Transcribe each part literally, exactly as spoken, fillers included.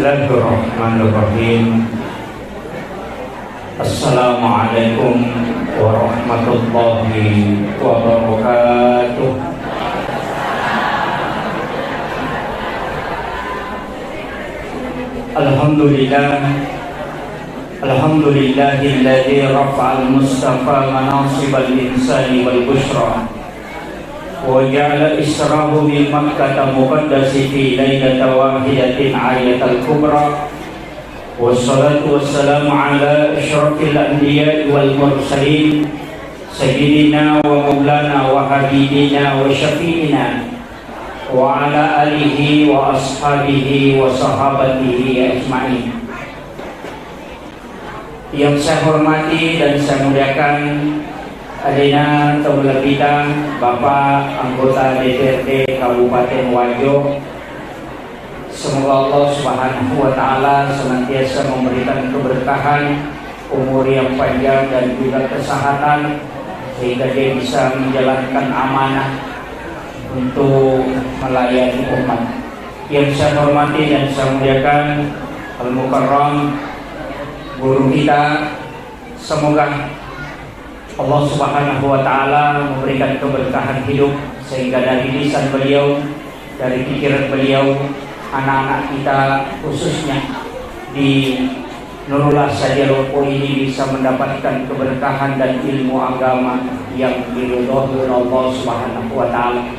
Bismillahirrahmanirrahim. Assalamualaikum warahmatullahi wabarakatuh. Alhamdulillah. Alhamdulillahilladzi rafa'al mustafa manasibal insani wal busyra. Wa ja'ala israhu min Makkata muqaddasi fi lailata wahidatin ayatal kubra. Wassalatu wassalamu ala asyrafil anbiya'i wal mursalin, sayyidina wa maulana wa habibina wa syafi'ina wa ala alihi wa ashabihi wa sahabatihi ajma'in. Yang saya hormati dan saya muliakan, alena tau malebbita, Bapak Anggota D P R D Kabupaten Wajo. Semoga Allah Subhanahu wa Ta'ala senantiasa memberikan keberkahan, umur yang panjang, dan juga kesehatan, sehingga dia bisa menjalankan amanah untuk melayani umat. Yang saya hormati dan saya muliakan, Al-Mukarram, guru kita, semoga Allah Subhanahu wa Ta'ala memberikan keberkahan hidup, sehingga dari lisan beliau, dari pikiran beliau, anak-anak kita, khususnya di Nurullah Sadia Lompo ini, bisa mendapatkan keberkahan dan ilmu agama yang diridhoi oleh Allah Subhanahu wa Ta'ala.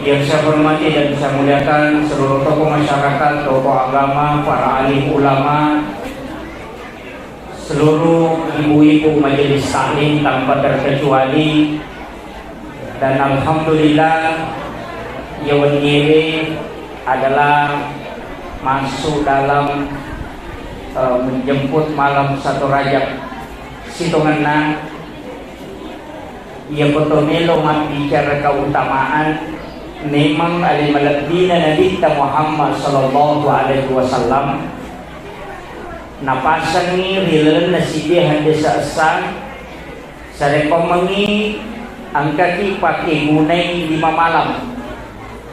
Yang saya hormati dan saya muliakan seluruh tokoh masyarakat, tokoh agama, para alim ulama, seluruh ibu-ibu majelis taklim tanpa terkecuali, dan alhamdulillah, iya wennié adalah masuk dalam, eh, menjemput malam satu Rajab. Sitongenna, iya koto melo mabbicara keutamaan, memang ale malebbina Nabitta Muhammad sallallahu alaihi wasallam, napasengngi ri lalenna siddi haddesa essa, sarekkoammengngi engkaki pakkegunai lima malam.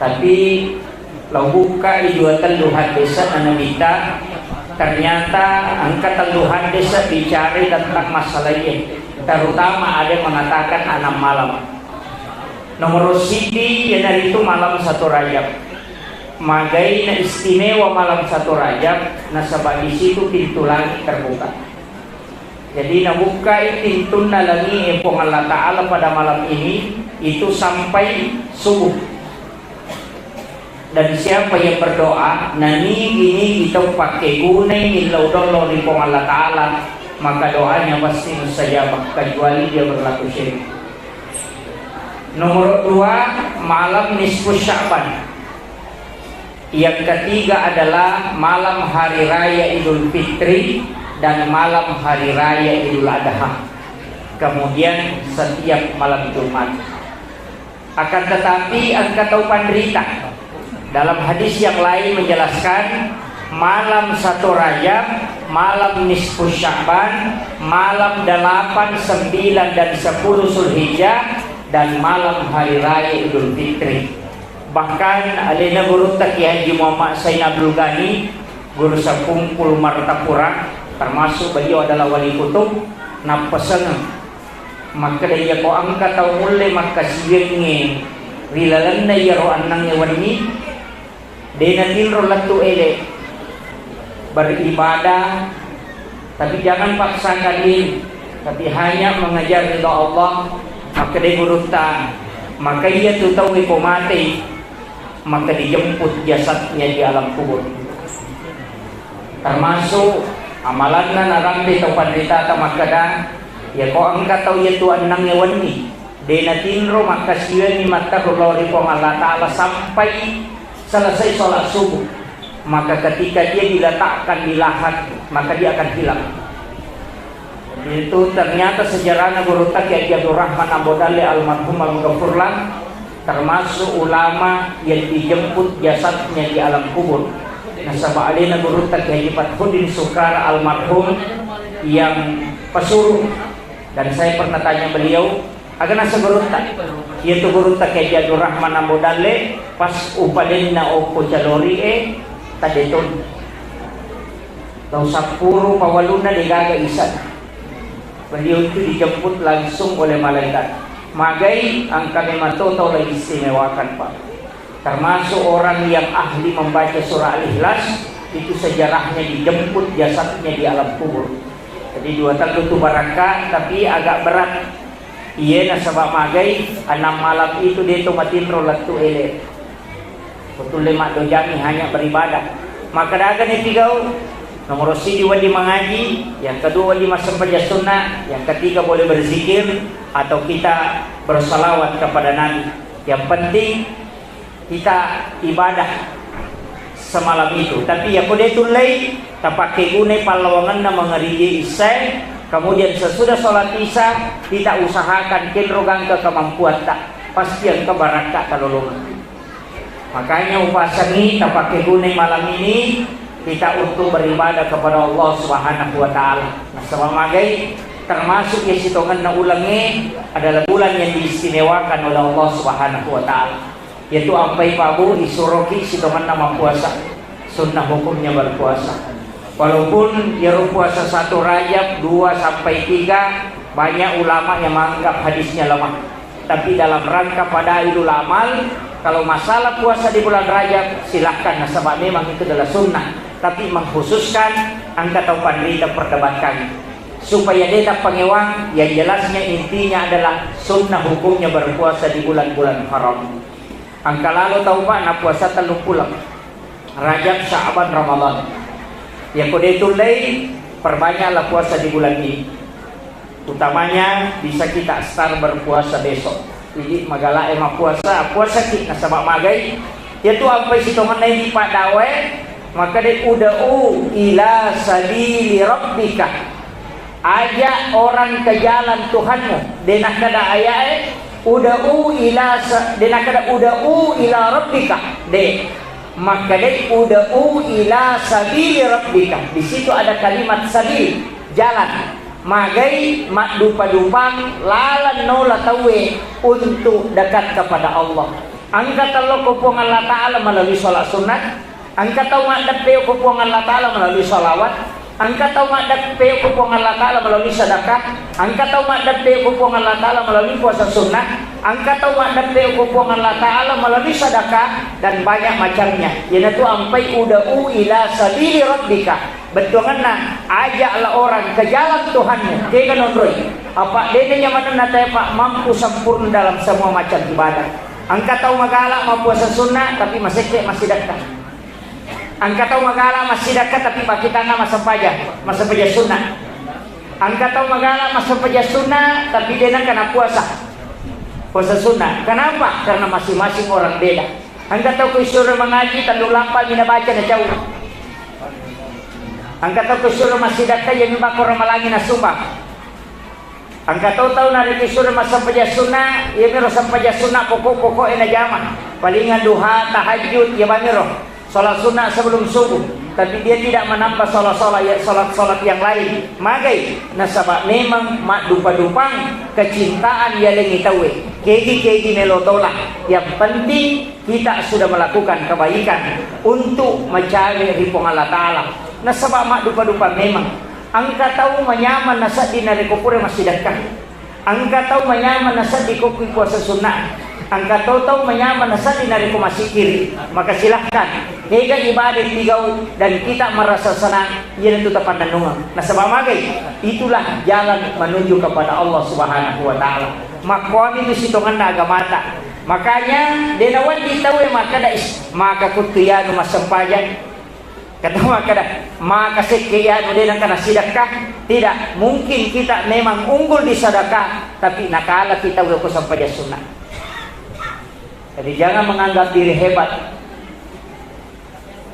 Tapi lao bukkai dua tellu haddesa na Nabitta, ternyata engka tellu haddesa bicara tentang masalah ini, terutama ada mengatakan enam malam. Nomor siddi iyanaritu malam satu Rajab. Magaina istimewa malam satu Rajab, nasaba di situ pintu langit terbuka. Jadi nabukkai pintunna langi'e Puang Allah Ta'ala pada malam ini itu sampai subuh. Dan siapa yang berdoa, nanigi-nigi tau pakkegunai millau dollo ri Puang Allah Ta'ala, maka doanya pasti mustajabah, kecuali dia berlaku syirik. Nomor dua, malam nisfu Sya'ban. Yang ketiga adalah malam hari raya Idul Fitri dan malam hari raya Idul Adha. Kemudian setiap malam Jumat. Akan tetapi, engka tau panrita. Dalam hadis yang lain menjelaskan, malam satu Rajab, malam nisfu Sya'ban, malam delapan, sembilan, dan sepuluh Zulhijjah, dan malam hari raya Idul Fitri. Bahkan alena gurutta Kiai Haji Muhammad Sain Abdul Ghani, guru Sapungkul Martapura, termasuk beliau adalah wali kutub, nappesengeng makkeda, iyako engka tau mulle makkasiwiangnge ri lalenna iyaro ennengnge wenni, de natinro lettu ele beribadah, tapi jangan paksakan diri, tapi hanya mengejar ridha Allah. Makkeda gurutta, maka iya tu tau ko matei, maka dijemput jasadnya di alam kubur. Termasuk amalanna narampe tau panritata makkeda, iyako engka tau iya tu ennengnge wenni, de natinro makkasiwiangngi matteru lao ri Puang Allah Ta'ala sampai selesai sholat subuh, maka ketika dia diletakkan di lahat, maka dia akan hilang. Itu ternyata sejarahnya gurutta Kiai Haji Abdul Rahman Ambo Dalle almarhum, al-ghafurlah, termasuk ulama yang dijemput jasadnya di alam kubur. Nasaba alena gurutta Kiai Haji Fathuddin Sukara almarhum yang pesuruh, dan saya pernah tanya beliau, aga naseng gurutta? Iya tu gurutta Kiai Haji Abdul Rahman Ambo Dalle, pas upadenna okko calori e, tadetun. Tau sappuru pawalunna degaga isa. Beliau itu dijemput langsung oleh malaikat. Magai, engka memang to tau lagi istimewakan, Pak. Termasuk orang yang ahli membaca surah Al-Ikhlas, itu sejarahnya dijemput jasadnya di alam kubur. Jadi dua tellu tu barakka, tapi agak berat. Iye nasaba magai, enam malam itu de to matinro lettu ele. Betul le maddojangi hanya beribadah. Maka daga ni pigau, nomor siji wadi mengaji, yang kedua wadi massempajang sunnah, yang ketiga boleh berzikir atau kita bersalawat kepada Nabi. Yang penting kita ibadah semalam itu. Tapi ya kode tullei, tapakke gunai pallawangenna mengerijai isya, kemudian sesudah sholat isya kita usahakan kenro gangka kemampuatta, pasti engka barakka talolongan. Makanya upasangi tapakke gunai malam ini kita untuk beribadah kepada Allah Subhanahu wa Ta'ala. Nasaba magai, termasuk ya sitongenna ulengnge adalah bulan yang diistimewakan oleh Allah Subhanahu wa Ta'ala. Yaitu ampai Pak Bu, isuroki sitongenna mappuasa. Sunnah hukumnya berpuasa. Walaupun iyaro puasa satu Rajab, dua sampai tiga, banyak ulama yang menganggap hadisnya lemah. Tapi dalam rangka fadailul amal, kalau masalah puasa di bulan Rajab, silahkan, nasaba memang itu adalah sunnah. Tapi mengkhususkan engka tau panrita perdebatkan. Supaya de tappangewang, yang jelasnya intinya adalah sunnah hukumnya berpuasa di bulan-bulan haram. Engka lalo tau, Pak, na puasa tellung puleng. Rajab, Sya'ban, Ramadan. Ya kode tullei, perbanyaklah puasa di bulan ini. Utamanya bisa kita start berpuasa besok. Jadi magala e mappuasa, puasa ki nasaba magai. Ya tu ampai sitongenna ini Pak Dawe, maka de uda'u ila sabili rabbika. Ajak orang ke jalan Tuhanmu. De nakkeda ayae, "Uda'u ila sa-," de nakkeda, "Uda'u ila rabbika." De. Makkedai, "Uda'u ila sabili rabbika." Di situ ada kalimat sabil, jalan. Magai maddupa-dupang lalan nola tauwe untuk dekat kepada Allah. Engka tello ko Puang Allah Ta'ala melalui sholat sunnah. Engka tau maddeppe ko Puang Allah Ta'ala melalui sholawat. Engka tau maddeppe ko Puang Allah Ta'ala melalui sedekah. Engka tau maddeppe ko Puang Allah Ta'ala melalui puasa sunnah. Engka tau maddeppe ko Puang Allah Ta'ala melalui sedekah dan banyak macamnya. Iyanatu ampai uda'u ila sabili rabbika. Bettuangenna, ajaklah orang ke jalan Tuhanmu. Kega nonroi. Apa dena nyamanenna tae, Pak, mampu sempurna dalam semua macam ibadah. Engka tau magala mappuasa sunnah tapi masekke massidekka. Engka tau magala massidekka tapi pakkitangnga massempajang, massempajang sunnah. Engka tau magala massempajang sunnah tapi de nengka napuasa. Puasa sunnah. Kenapa? Karena masing-masing orang beda. Engka tau ku isuro mengaji tellu lappa mi nabaca nacau. Engka tau ku isuro massidekka iya mi makkoro malangi nasumbang. Engka to tau narekko isuro massempajang sunnah, iyamiro sempajang sunnah pokok-pokok e najama. Palingan duha, tahajud, iya bamiro. Sholat sunnah sebelum subuh. Tapi dia tidak menambah sholat-sholat, ya, sholat-sholat yang lain. Magai, nasaba memang maddupa-dupang kecintaan yalengi tauwe. Kegi-kegi melo tola. Yang penting kita sudah melakukan kebaikan untuk mencari ri Puang Allah Ta'ala. Nasaba maddupa-dupa memang. Engka tau manyameng nasedding narekko pura massidekka. Engka tau manyameng nasedding ko kui puasa sunnah. Engka tau, tau manyameng nasedding narekko massikkiri. Maka silahkan. Kega ibadah tigau dan kita merasa senang, iyanatu tapannennungeng. Nasaba magai, itulah jalan menuju kepada Allah Subhanahu wa Ta'ala. Makkuami tu sitongenna agamata. Makanya, de nawedding tauwe makkeda, "Is, maka kuttu iyanu massempajang." Kata makkeda, "Maka sekke iyanu de nengka nassidekka." Tidak, mungkin kita memang unggul di sedekah, tapi nakala kita ko sempajang sunnah. Jadi jangan menganggap diri hebat.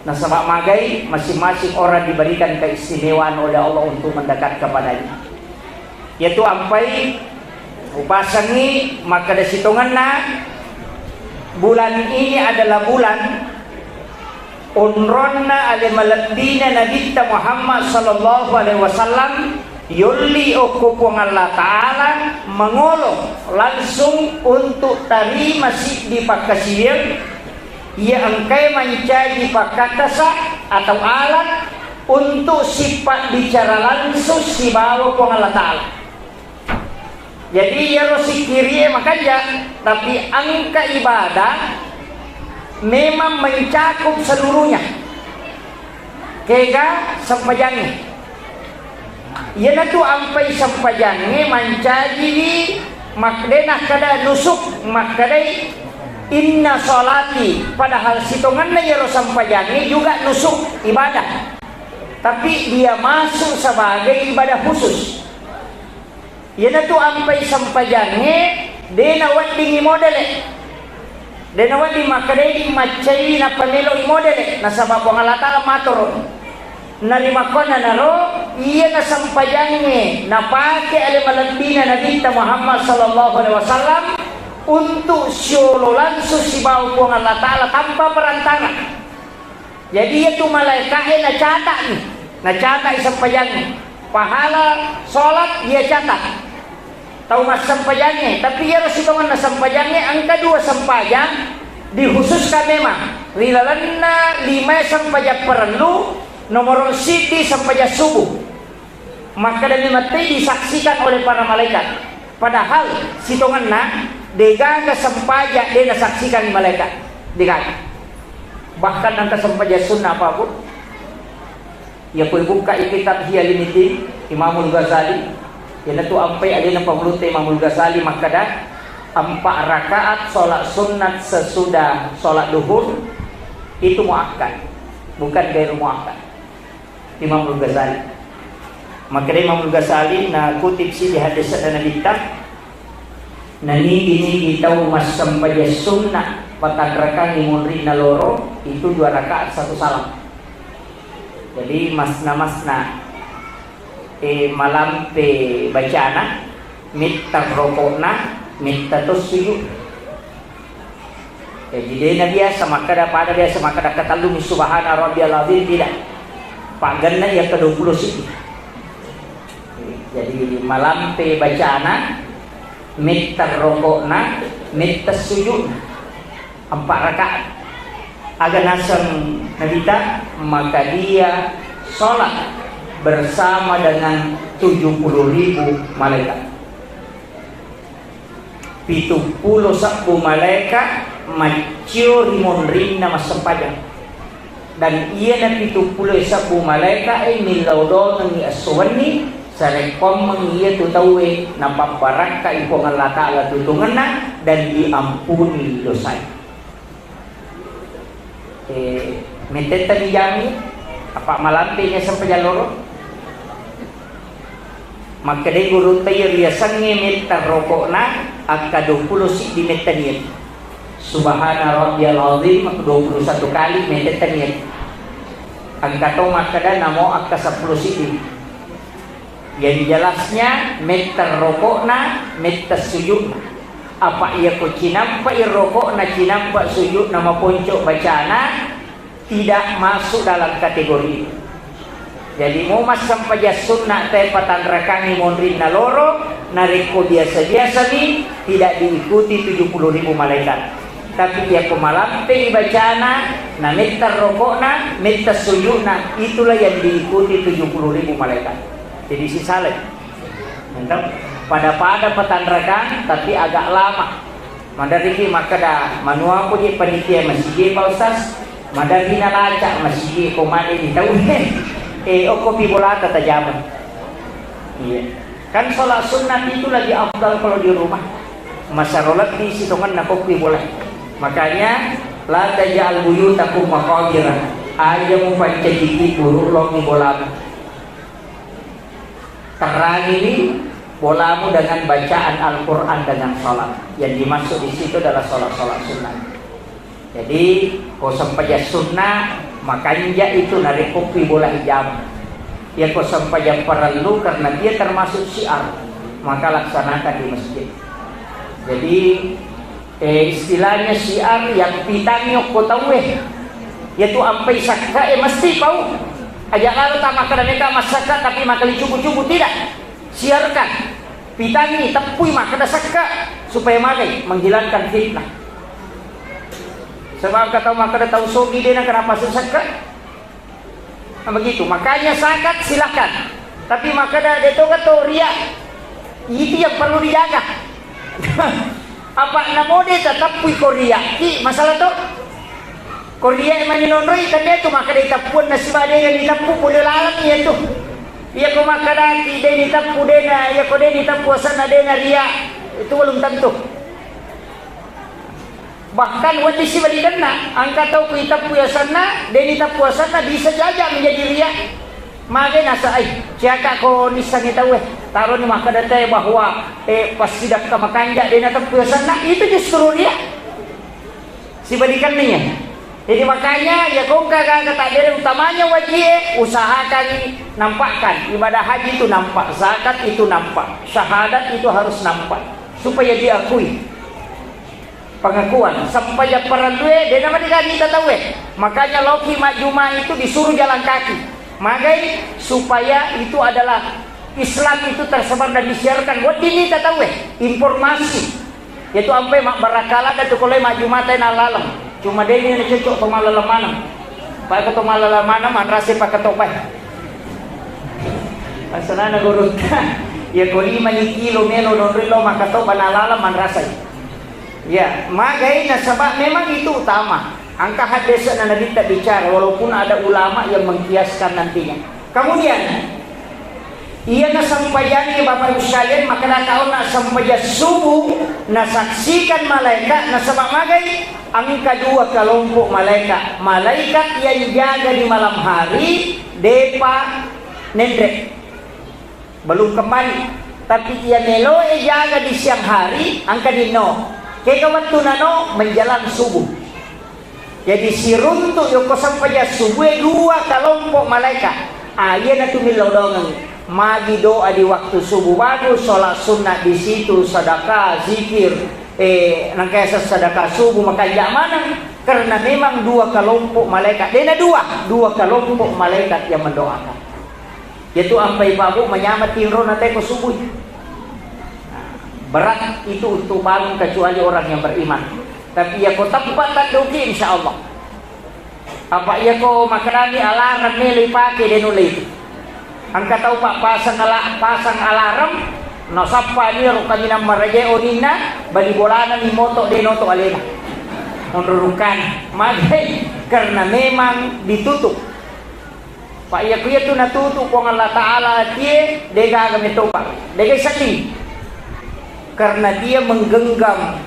Nasaba magai, masing-masing orang diberikan keistimewaan oleh Allah untuk mendekat kepadanya. Yaitu ampai upasangi makkeda sitongenna, bulan ini adalah bulan onronna ale malebbina Nabitta Muhammad sallallahu alaihi wasallam, yolli okko Puang Allah Ta'ala mangolo langsung untuk tarima siddi pakkasiwiang iya engkae mancaji pakkakkasa atau alat untuk sipabbicara langsung sibawa Puang Allah Ta'ala. Jadi, iyaro sikkiri'e makanja, tapi engka ibadah memang mencakup seluruhnya. Kega sempajangnge. Iyanatu ampai sempajangnge mancajiwi mak-, de nakkeda nusuk, makkedai, "Inna sholati," padahal sitongenna iyaro sempajangnge juga nusuk, ibadah. Tapi dia masuk sebagai ibadah khusus. Iyanatu ampai sempajangnge de naweddingi modele. De nawedding makkedai maccai nappa melo'i modele, nasaba Puang Allah Ta'ala matoro. Narimakkuannanaro, iyana sempajangnge napake ale malebbina Nabitta Muhammad sallallahu alaihi wasallam untuk siolo langsung sibawa Puang Allah Ta'ala tanpa perantara. Jadi, iyatu malaeka'e nacata'ni, nacata'i sempajangnge. Pahala sholat iya catat. Tau massempajangnge, tapi iyaro sitongenna sempajangnge engka dua sempajang dikhususkan memang. Ri lalenna limae sempajang parellu, nomoro siddi sempajang subuh. Makkeda memang te disaksikan oleh para malaikat. Padahal sitongenna degaga sempajang de nasaksikan malaikat. Degaga. Bahkan engka sempajang sunnah apa, Bu? Iya, ko ibukkai kitab Ihya Ulumuddin, Imamul Ghazali, iyanatu ampai alena pangulutta Imamul Ghazali makkeda, empat rakaat sholat sunnat sesudah sholat duhur itu muakkad, bukan gairu muakkad. Imamul Ghazali. Makkeda Imamul Ghazali, nakutip siddi hadis Nabitta, nanigi-nigi tau massempajang sunnah patanrakangi munrinna loro, itu dua rakaat satu salam. Jadi, masna-masna, eh, malampe bacana, metta rokokna, metta to sujud. Jadi, de nabiasa makkeda, pada biasa makkeda katellumi subhana rabbiyal azim, tidak. Paggenna iya ke dua puluh siji. Jadi, malampe bacana, metta rokokna, metta sujudna. Empat rakaat. Aga naseng Nabitta, maka dia sholat bersama dengan tujuh puluh ribu malaikat. Pitu pulo sebbu malaeka maccio ri monrinna massempajang. Dan iyana pitu pulo sebbu malaeka e millau dongengngi esso wenni, sarekkoammeng iyatu tauwe napabbarakkai Puang Allah Ta'ala tutungenna dan diampuni dosae. Eh, mettettani jami, apa malampe nya sempajang loro? Makkedai gurutta, iya riasengnge metta rokokna, akka dua puluh siddi metta niat. Subhana rabbiyal azim, dua puluh satu kali metta niat. Engka to makkeda namo akka seppulo siddi. Yang jelasnya, metta rokokna, metta sujudna. Apa iya ko cinampai rokokna, cinampa sujudna, maponco bacana, tidak masuk dalam kategori itu. Jadi, mau massempajang sunna te patanrakangi monrinna loro, narekko biasa-biasa mi, tidak diikuti tujuh puluh ribu malaikat. Tapi iya ko malampe bacana, na metta rokokna, metta sujudna, itulah yang diikuti tujuh puluh ribu malaikat. Jadi sisalai. Mantap. Pada-pada patanrakang, tapi agak lama. Maderriki makkeda, manuapo je panitia masigi, Pak Ustaz? Maderri nalaca masigi ko made di tau. Eh, okkopi bolata tajama. Iya. Kan sholat sunat itu lebih afdal kalau di rumah. Masaro lebbi sitongenna kokki bola. Makanya, la taj'al buyutakum maqabira. Aja mupancajiki buru longi bolamu. Terangiwi bolamu dengan bacaan Al-Quran, dengan sholat. Yang dimaksud di situ adalah sholat-sholat sunnah. Jadi, ko sempajang sunna, makanja itu narekko kui bola hijama. Ya, ko sempajang parellu, karena dia termasuk syiar, maka laksanakan di masjid. Jadi, eh, istilahnya syiar yang pitangi okko tauwe. Yaitu ampai sakka, eh, mesti pau. Aja lalu tak makan mereka masak, tapi makan cubu-cubu, tidak. Siarkan. Pitangi, teppui makkeda sekka supaya magai, menghilangkan fitnah. Sebab kata makkeda tau sogi dena kenapa sesekka? Begitu, makanya zakat silahkan. Tapi makkeda de' to ka to ria, itu yang perlu dijaga. Apa namo de' tateppui ko ria, ki masalah to. Ko ria mani nonroi kan de' tu makkeda iteppuang nasiba de' diteppu pole laleng iya tu. Iya ko makkedaki de' diteppu de' na, iya ko de' diteppu asanna de' na ria, itu belum tentu. Bahkan wedding sibalikanna, engka tau ku iteppu asanna, de' diteppu asanna, bisa jaja menjadi ria. Magai nasa, ai, ciaka ko nissengi tauwe, taroni makkeda te bahwa, eh, passidakka makanja de' nateppu asanna, itu justru ria. Sibalikanna iya. Jadi makanya, ya ko engka gaga takbere utamanya wajie, usahakan nampakkan. Ibadah haji itu nampak, zakat itu nampak, syahadat itu harus nampak, supaya diakui. Pengakuan, sempajang parellue, de' namadega nita tauwe. Makanya loki majjuma itu disuruh jalan kaki. Magai supaya itu adalah Islam itu tersebar dan disiarkan. Wedding nita tauwe, informasi. Yaitu ampe mabbarakala dan tu kolai majjuma tai nalaleng. Cuma de' ni cocok to malaleng maneng. Pak to malaleng maneng, manrasa pakai topai. Pasanana gurutta. Ya ko lima ni kilo melo nonroi lo maka to banalaleng manrasai. Ya, magai nasaba memang itu utama. Engka hadis na Nabitta bicara, walaupun ada ulama yang mengkiaskan nantinya. Kemudian, iya nasempajangi Bapak Ibu sekalian, maka nakau nasempajang subuh, nasaksikan malaikat, nasaba magai engka dua kelompok malaikat. Malaikat yang jaga di malam hari, depa nenre. Belum kembali. Tapi iya meloe jaga di siang hari, engka dinno. Kega wettunna no, menjelang subuh. Jadi siruntu yoko sempajang subuh e dua kelompok malaikat. Ah, iya natu millau dongengi. Magi doa di waktu subuh bagus, sholat sunnah di situ, sedekah, zikir, eh, nangkasa sedekah subuh, makanja maneng. Karena memang dua kelompok malaikat. Dena dua, dua kelompok malaikat yang mendoakan. Yatu ampai Pak Bu, manyameng tinro na teko subuh. Berat itu untuk bangun kecuali orang yang beriman. Tapi ya ko tempat tanduki, insya Allah. Apa ya ko makanani alarm melo ipake de nulle itu. Engka tau Pak pasang ala-, pasang alarm, nasappa ni ro kaminang maraje oninna, bali bolana mi moto de noto alena. Onrorukana. Magai karena memang ditutup. Pak, iya ku iya tu natutu Puang Allah Ta'ala tie, degaga metopa, degai sedih. Karena dia menggenggam,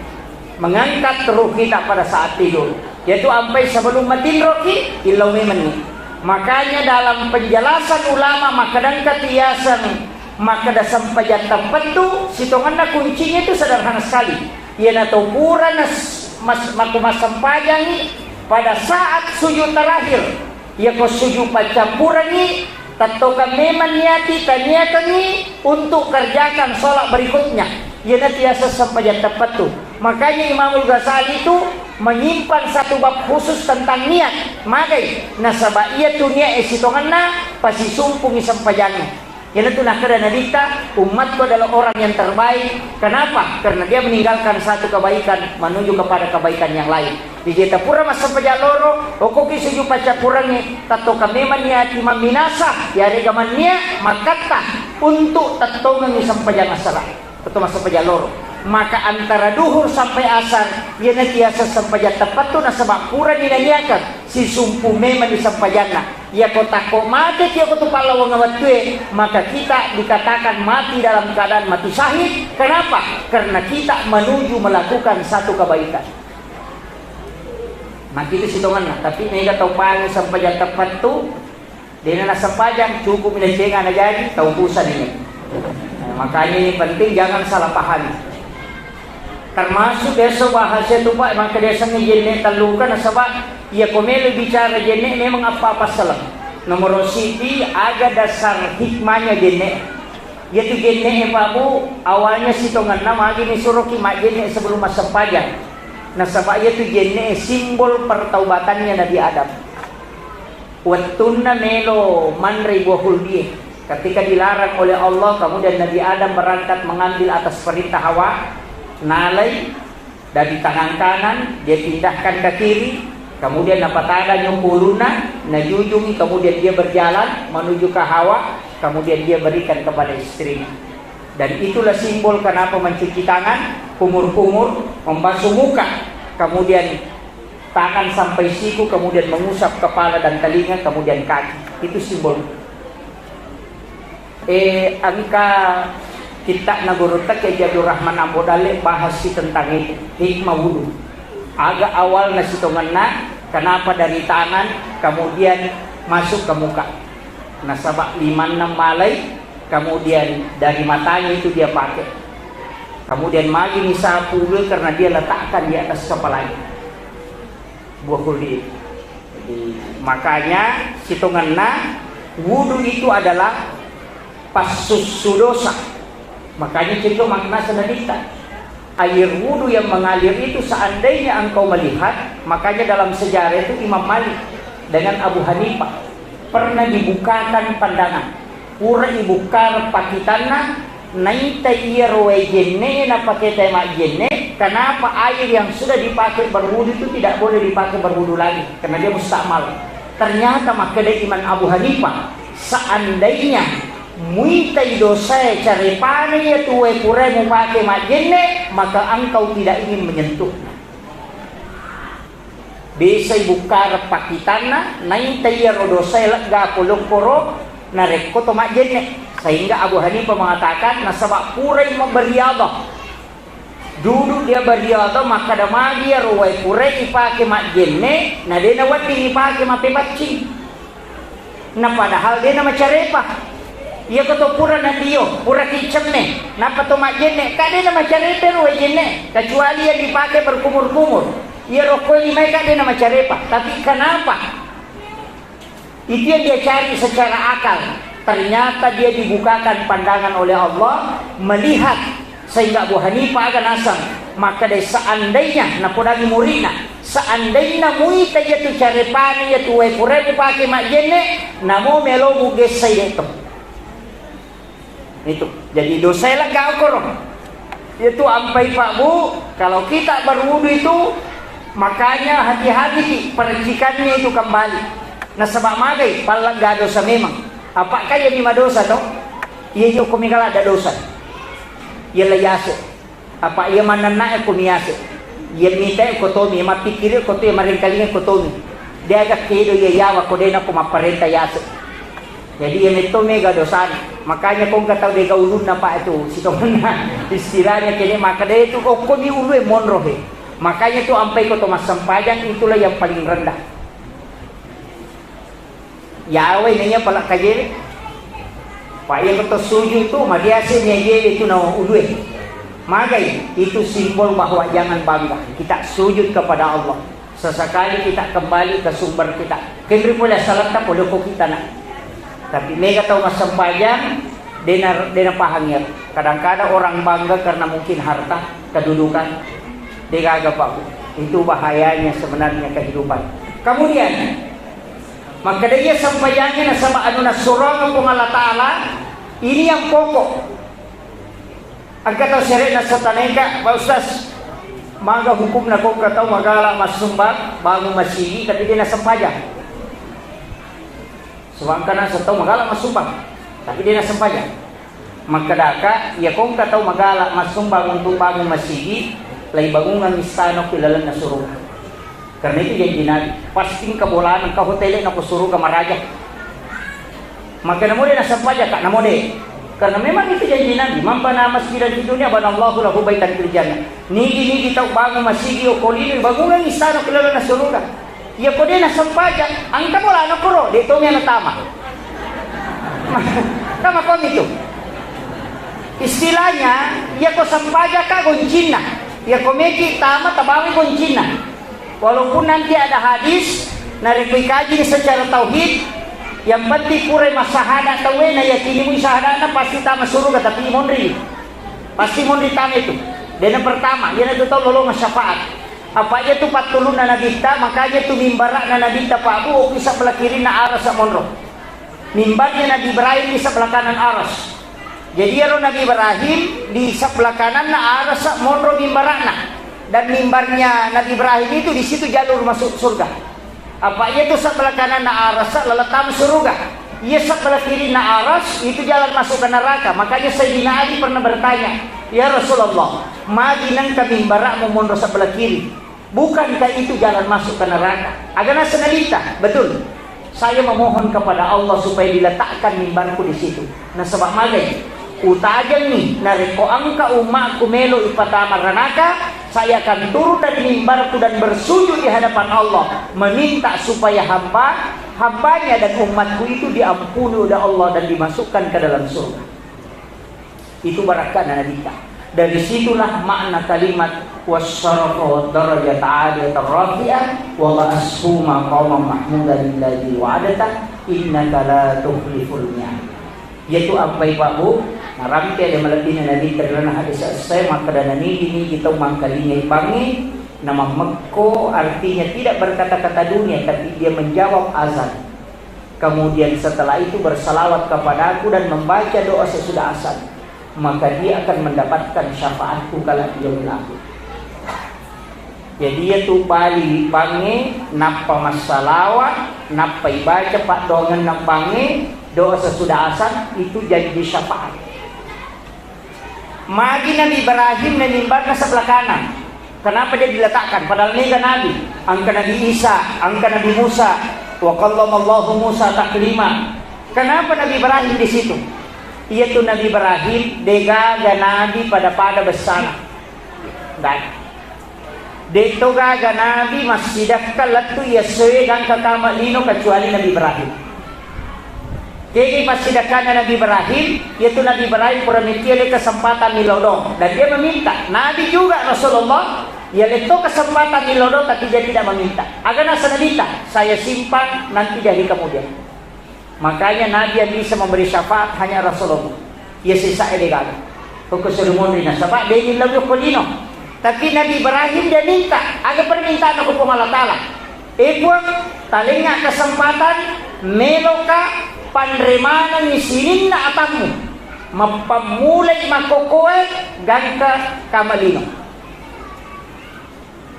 mengangkat ruh kita pada saat tidur. Yaitu ampai sebelum matinroki, illau memenni. Makanya dalam penjelasan ulama, makkadangka tiaseng, makkada sempajang teppettu, sitongenna kuncinya itu sederhana sekali. Iya nato pura nas-, mas-, makku massempajangi pada saat sujud terakhir. Yako sujud paccappurengngi, tettokang memang niati taniakengngi untuk kerjakan sholat berikutnya. Iyanatu yaseng sempajang teppettu. Makanya Imamul Ghazali itu menyimpan satu bab khusus tentang niat. Magai, nasaba iya tu niat e sitongenna, pasisumpungi sempajangnge. Iyanatu nakkeda Nabitta, "Umatku adalah orang yang terbaik." Kenapa? Karena dia meninggalkan satu kebaikan menuju kepada kebaikan yang lain. Jaji tapura massempajang loro, okkoki sujud paccappurengnge, tettokang memang niati mamminasa, yarega mannia makkatta untuk tettongengi sempajang asara. Tetto massempajang loro. Maka antara duhur sampai asar, iyanatu yaseng sempajang teppettu nasaba purani naniakeng, sisumpu memang ni sempajanna. Yako takko mate ki yako tu pallawang wettue, maka kita dikatakan mati dalam keadaan mati syahid. Kenapa? Karena kita menuju melakukan satu kebaikan. Nah, itu sitongenna. Tapi mega tau pangi sempajang teppettu, dena nasempajang, cukup mi lecengana jaji, tau busa ni. Nah, makanya ini penting, jangan salah pahami. Termasuk biasa bahasa itu, Pak, emang kebiasaan jenne telluka, nasaba iya ko melo bicara jenne memang apa-apa salah. Nomor siji, aga dasar hikmahnya jenne. Yaitu jenne, Pak Bu, awalnya sitongenna magi ni suruh ki majjenne sebelum massempajang. Nasaba yaitu jenne simbol pertaubatannya Nabi Adam. Wettunna melo manrei buah huldie, ketika dilarang oleh Allah, kemudian Nabi Adam berangkat mengambil atas perintah Hawa, nalai dari tangan kanan, dia pindahkan ke kiri, Kemudian napatada nyoku ulunna, najujungi, kemudian dia berjalan menuju ke Hawa, kemudian dia berikan kepada istrinya. Dan itulah simbol kenapa mencuci tangan, kumur-kumur, membasuh muka, kemudian tangan sampai siku, kemudian mengusap kepala dan telinga, kemudian kaki. Itu simbol. Eh, engka kitta'na Gurutta Kiai Haji Abdul Rahman Ambo Dalle bahas si tentang itu, hikmah wudu. Aga awalna sitongenna, kenapa dari tangan, kemudian masuk ke muka. Nasaba limanna malai, kemudian dari matanya itu dia pakai. Kemudian magi ni sapu karena dia letakkan di atas kepalanya. Buah khuldi. Jadi, makanya sitongenna wudu itu adalah passussu dosa. Makanya cerita makna senadita. Air wudu yang mengalir itu seandainya engkau melihat, makanya dalam sejarah itu Imam Malik dengan Abu Hanifah pernah dibukakan pandangan. Pura ibukkareng pakitanna, naita iyaro wae jenne napake tae majjenne, kenapa air yang sudah dipakai berwudu itu tidak boleh dipakai berwudu lagi? Karena dia mustakmal. Ternyata makkeda Imam Abu Hanifah, seandainya muitai dosae carepana iya tu wae purae mupake majjenne, maka engkau tidak ingin menyentuhnya. Biasai bukkareng pakitanna, naita iyaro dosae legga pole okkoro narekko to majjenne. Sehingga Abu Hanifah mengatakan, nasaba purai maberiadah. Duduk dia beriadah, makkada magi iyaro wae purai ipake majjenne, na de nawedding ipake mappepaccing. Na padahal de namacarepa. Iyako to pura nadio, pura kiccemme, nappa to majjenne, ka de namacarepa ro wae jenne, kecuali yang dipakai berkumur-kumur. Iyaro koi limae ka de namacarepa. Tapi kenapa? Itu yang dia cari secara akal. Ternyata dia dibukakan pandangan oleh Allah, melihat. Sehingga Abu Hanifah aga naseng, makkeda seandainya, napodangi muridna, seandainya muita iyatu carepana iyatu wae purae mupake majjenne, namo melo mugessai de to. Itu. Jadi dosae lega okkoro. Itu ampai Pak Bu, kalau kita berwudu itu, makanya hati-hati ki percikannya itu kembali. Nasaba magai, pallegga dosa memang. Apa kaya mi madosa to? Iya, iya, ko migala ada dosa. Iya, la yase. Apa iya manennae ko mi yase. Iya mitae ko tomi, iya mappikiri ko tomi, iya marengkalinga ko tomi. De aga kedo iya yawa ko de nako mapparenta yase. Jadi iya metto mega dosana. Makanya ko engka tau dega ulunna, Pak, itu sitongenna. Istilahnya kene maka de itu okko mi ulue monro he. Makanya tu ampai ko to massempajang itulah yang paling rendah. Yawai naiya pala kajele. Pak, iya ko to sujud tu, mabiasa ni ajele tu na ulue. Magai, itu simbol bahwa jangan bangga. Kita sujud kepada Allah. Sesekali kita kembali ke sumber kita. Kenri pole saletta pole ko kita na. Tapi mega tau massempajang, dena, dena pahang ya. Kadang-kadang orang bangga karena mungkin harta, kedudukan. Degaga, Pak. Itu bahayanya sebenarnya kehidupan. Kemudian, makkeda iya sempajangnge nasaba anu nassurongeng Puang Allah Ta'ala, ini yang pokok. Engka tau syariat nasatanengka, Pak Ustaz, maga hukumna ko engka tau magala massumbang, bangun masigi, tapi de nasempajang. Sebab engka naseng tau magala massumbang, tapi de nasempajang. Makkedaka, iya ko engka tau magala massumbang untuk bangun masigi, lai bangungang istana ku ilalenna suruga. Karena itu janji Nabi, pasti engka bolana, engka hotele na ko suruga maraja. Maka namo de nasempajang ka, namo de. Karena memang itu janji Nabi, "Man bana masjidan fid dunya banallahu lahu baitan fil jannah." Nigi-nigi tau bangun masigi okko lino, bangungang istana ku ilalenna suruga. Iya ko de nasempajang, engka bolana koro, de tomi ana tama. Tama komi tu. Istilahnya, iya ko sempajang ka goncinna. Iya ko meki tama tabawi goncinna. Walaupun nanti ada hadis, narekko ikaji secara tauhid, yang penting pura massahada tauwe, na yakini mu sahadana pasti tama suruga, tapi monri. Pasti monri tama itu. Dena pertama, iyana tu tau lolongang syafaat. Apa iya tu pattulunna Nabitta, makanya tu mimbara'na Nabitta Pak Bu, okko sebelah kirinna arasa monro. Mimbarnya Nabi Ibrahim di sebelah kanan aras. Jadi iyaro Nabi Ibrahim di sebelah kananna arasa monro mimbara'na. Dan mimbarnya Nabi Ibrahim itu di situ jalur masuk surga. Apa iya tu sebelah kanan na aras, lalatang suruga. Iya sebelah kiri na aras, itu jalan masuk ke neraka. Makanya Sayyidina Ali pernah bertanya, "Ya Rasulullah, magi nengka mimbarakmu monro sebelah kiri? Bukankah itu jalan masuk ke neraka?" Agana senelita, betul. Saya memohon kepada Allah supaya diletakkan mimbarku di situ. Nasaba magai, utajengngi, narekko engka ummakku melo ipatama ranaka, saya akan turun dari mimbarku dan bersujud di hadapan Allah, meminta supaya hamba, hambanya dan umatku itu diampuni oleh Allah dan dimasukkan ke dalam surga. Itu barakkana Nabitta. Dari situlah makna kalimat wassarafa wad darajata aliyatan rafi'ah wa ba'ashu maqaman mahmudan alladzi wa'adtah innaka la tukhliful mi'ad. Iyatu ampai Pak Bu, narampe ada malebbina Nabitta ri lalenna hadis essai, makkeda nanigi-nigi tau mangkalingai bangnge, namammekko, artinya tidak berkata-kata dunia, tapi dia menjawab azan. Kemudian setelah itu bersalawat kepadaku dan membaca doa sesudah azan, maka dia akan mendapatkan syafaatku kelak di yaumil akhir. Jadi, iyatu bali bangnge, nappa massalawat, nappa ibaca paddoangenna bangnge, doa sesudah azan, itu janji syafaat. Magi Nabi Ibrahim na mimbarna sebelah kanan. Kenapa dia diletakkan? Padahal mega Nabi. Engka Nabi Isa, engka Nabi Musa. Wa kallamallahu Musa taklima. Kenapa Nabi Ibrahim di situ? Iyatu Nabi Ibrahim degaga Nabi pada-pada bessana. Nggak ada. De'to gaga nabi massidakka lettu iya essoe gangka kama lino kecuali Nabi Ibrahim. Kegi passidakkanna Nabi Ibrahim, yaitu Nabi Ibrahim pura metti ale kesempatan milodong dan dia meminta. Nabi juga Rasulullah, ya letto kesempatan milodong tapi dia tidak meminta. Agana senadita, saya simpan nanti di hari kemudian. Makanya Nabi yang bisa memberi syafaat hanya Rasulullah. Iya sisa'e degaga. Koko suruh munri nasaba' de'ni lao ko lino. Tapi Nabi Ibrahim dia minta, aga permintaan ko Puang Allah Ta'ala. E Puang, talengnga kesempatan meloka panre manengngi sininna atammu. Mappammulai makkokkoe gangka kama lino.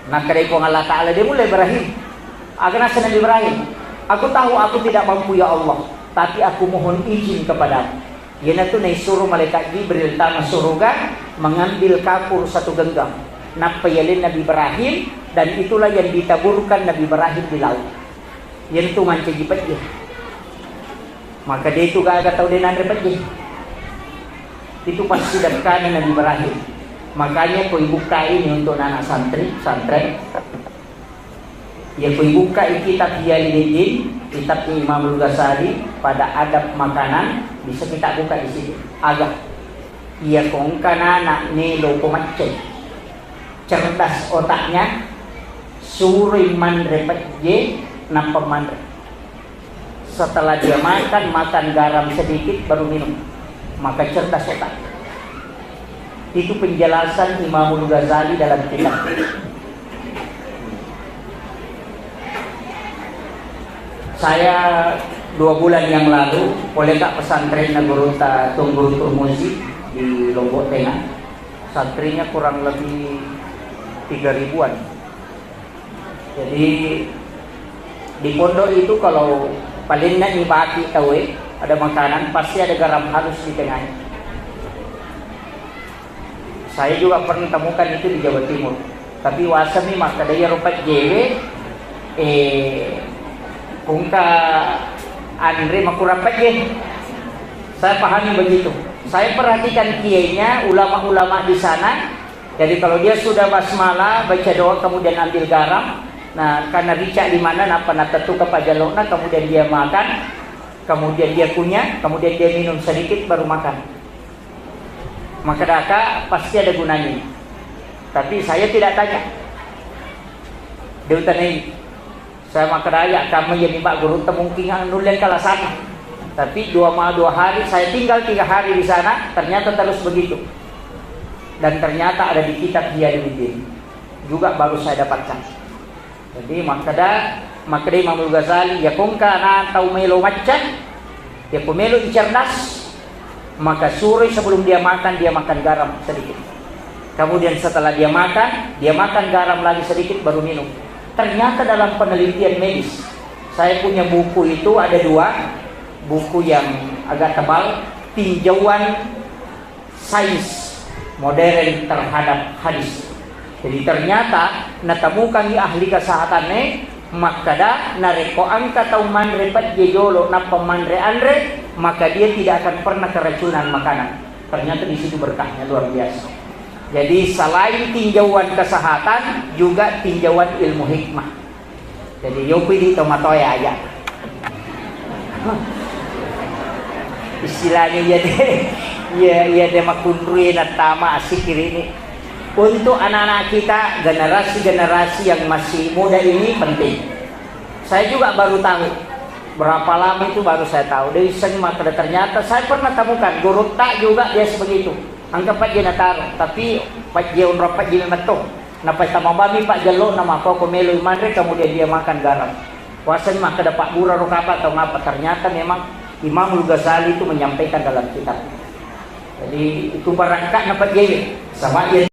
Nakkedai Puang Allah Ta'ala, de' mulle Ibrahim. Aga naseng Nabi Ibrahim, "Aku tahu aku tidak mampu, ya Allah, tapi aku mohon izin kepadamu." Iyanatu naisuro malaikat Jibril tama suruga mengambil kapur satu genggam. Nappa yaleng Nabi Ibrahim, dan itulah yang ditaburkan Nabi Ibrahim di laut. Iyanatu mancaji pejje. Maka de' tu gaga tau de' nanre pejje. Itu passidakkana Nabi Ibrahim. Makanya ko ibukka ini untuk anak santri, santren. Ya ko ibukka kitab Ihya Ulumiddin, kitab Imam Al-Ghazali pada adab makanan, bisa kita buka di situ. Aga. Iya ko engka anak melo ko maccai. Cerdas otaknya, suroi manre pejje, nappa manre. Setelah dia makan, makan garam sedikit, baru minum. Maka cerdas otak. Itu penjelasan Imamul Ghazali dalam kitab. Saya dua bulan yang lalu, oleh Kak pesantren Nagurutta Tunggul Turmuzi di Lombok Tengah. Santrinya kurang lebih tiga ribuan. Jadi, di pondok itu kalau paling nggak nibaki tahu, eh, ada makanan, pasti ada garam halus di tengahnya. Saya juga pernah temukan itu di Jawa Timur. Tapi wasami makkeda iyaro pejjewe, eh, kungka anre makurang pejje. Saya pahami begitu. Saya perhatikan kiainya, ulama-ulama di sana. Jadi kalau dia sudah basmalah, baca doa, kemudian ambil garam, nah, karena rica di mana, napa natettu ke pajalokna, kemudian dia makan, kemudian dia kunyah, kemudian dia minum sedikit, baru makan. Maka daka pasti ada gunanya. Tapi saya tidak tanya. Dia tanya ini. Saya makkedai, "Kamu jadi Pak Guru, mungkin nulle kala sana." Tapi dua ma-, dua hari, saya tinggal tiga hari di sana, ternyata terus begitu. Dan ternyata ada di kitab Ihya Ulumiddin. Juga baru saya dapatkan. Jadi makkeda, makkeda Imam Ghazali, ya kongka na tau melo macca, ya ko melo i cerdas, maka suroi sebelum dia makan, dia makan garam sedikit. Kemudian setelah dia makan, dia makan garam lagi sedikit baru minum. Ternyata dalam penelitian medis, Saya punya buku itu ada dua, buku yang agak tebal, tinjauan sains modern terhadap hadis. Jadi ternyata natemukangngi ahli kesehatannya, makkada narekko engka tau manre pejje jolo nappa manre anre, maka dia tidak akan pernah keracunan makanan. Ternyata di situ berkahnya luar biasa. Jadi selain tinjauan kesehatan, juga tinjauan ilmu hikmah. Jadi yopi di tomatoya aja. Istilahnya iya deh, iya iya deh makunrui natama asikiri ini. Untuk anak-anak kita, generasi-generasi yang masih muda ini penting. Saya juga baru tahu, berapa lama itu baru saya tahu. Dari seni maka ternyata saya pernah temukan guru tak juga biasa begitu. Anggap aja nataro, tapi pajje unrap pajje natong. Napattama bami pajjello na makkoko meloi manre, kemudian dia makan garam. Waseng makkeda pabbura ro kapang tau ngapa, ternyata memang Imam Al-Ghazali itu menyampaikan dalam kitab. Jadi itu barangkat na pajjewe. Sama dia